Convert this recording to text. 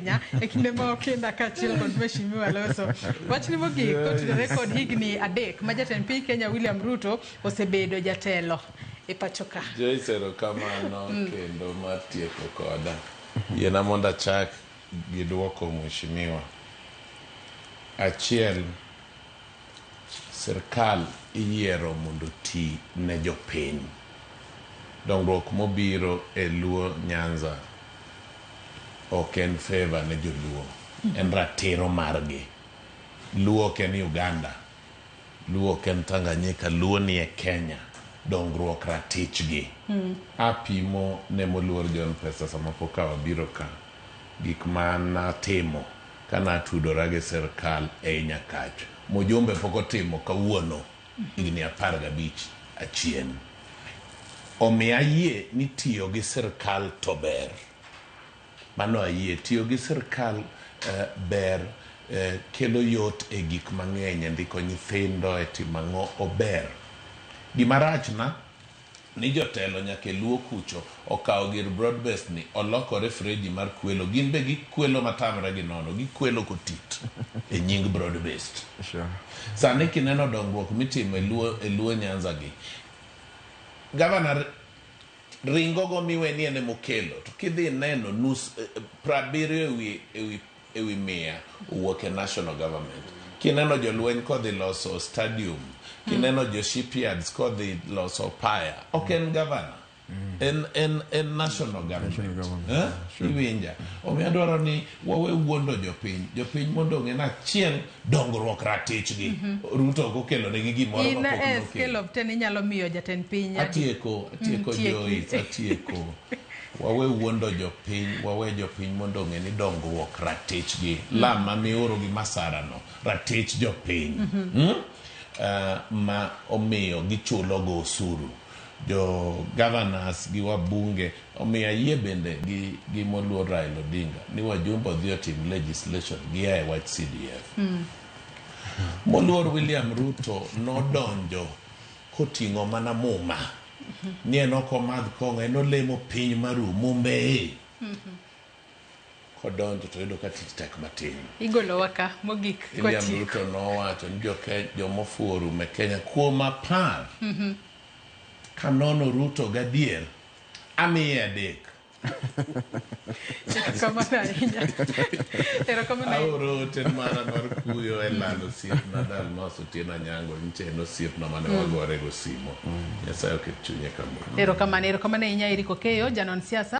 ahinya e kinde ma okinda kaachiel kod Mheshimiwa loso. Wachni mogik kotudore kod higni 3 ma jatend piny Kenya William Ruto osebedo jatelo e pacho ka. Joyce, erokamano kendo mar tieko koda. Yiena mondo achak gi duoko mheshimiwa. Achiel, sirkal iyiero mondo oti ne jopiny. Dongruok mobiro e Luo Nyanza ok en favor ne joluo, en ratiro margi. Luo ok en Uganda, Luo ok en Tanganyika, Luo ni e Kenya. Dongruok ratichgi. Apimo ne moluor John Pesa sama pok wabiro ka, gik ma natimo kanatudora gi sirkal ei Nyakach. Mujumbe pok otimo kawuono higni 15 achien. Omiyo ayie ni tiyo gi sirkal to ber. Mano ayie, tiyo gi sirkal ber, kelo yot e gik mang'eny, e ndiko nyithindo, e timo ang'o, ober. Gima rach na, ni jotelo nyaka e Luo kucho okawo gir broad based ni olokore freji mar kwelo, gin be gikwelo matamre gi nono, gikwelo kotit e nying broad based. Sani kineno dongruok mitimo e Luo, e Luo Nyanza gi, Governor ringo go miwe ni en emokelo, to kidhi neno nus 70 ewi 100 owuok e national government. Kineno jolweny kodhi loso stadium, kineno jo shipyards kodhi loso paya, ok en governor, en national government. National government, Eh? Iwinja? Omiyo adwaro ni wawe wuondo jopiny, jopiny mondo ong'e ni achiel, dongruok ratichgi. Ruto ok okelo negi gimoro In ma pok e nokelo. scale of 10 inyalo miyo jatend piny adi? Atieko, atieko. Tieki. Joyce, atieko. Wawe wuondo jopiny, wawe jopiny mondo ong'e ni dongruok ratichgi. Lam ma mioro gi masara no, ratich jopiny. Ma omiyo gichulo go osuru. Jo governors gi wabunge, omiyo ayie bende gi moluor Raila Odinga ni wajumbe odhi otim legislation gia e wach CDF. Moluor William Ruto nodonjo koting'o mana muma ni en ok omadh kong'o, en olemo piny maru mumbe e kodonjo to yudo ka tich tek matin. Igolowa ka mogik William kwatieko. Ruto nowacho ni jomofuwo orumo e Kenya kuom 10. Kanono Ruto gadier, amiye 3. Erokamano ahinya. Erokamano ahinya. Aoro ote mara mar kuyo e lalo osiepna Dalmas Otieno Anyango, nyicha en osiepna mane wagore go simo. Nyasaye oket chunye kamoro. Erokamano, erokamano ahinya Eric Okeyo, janon siasa.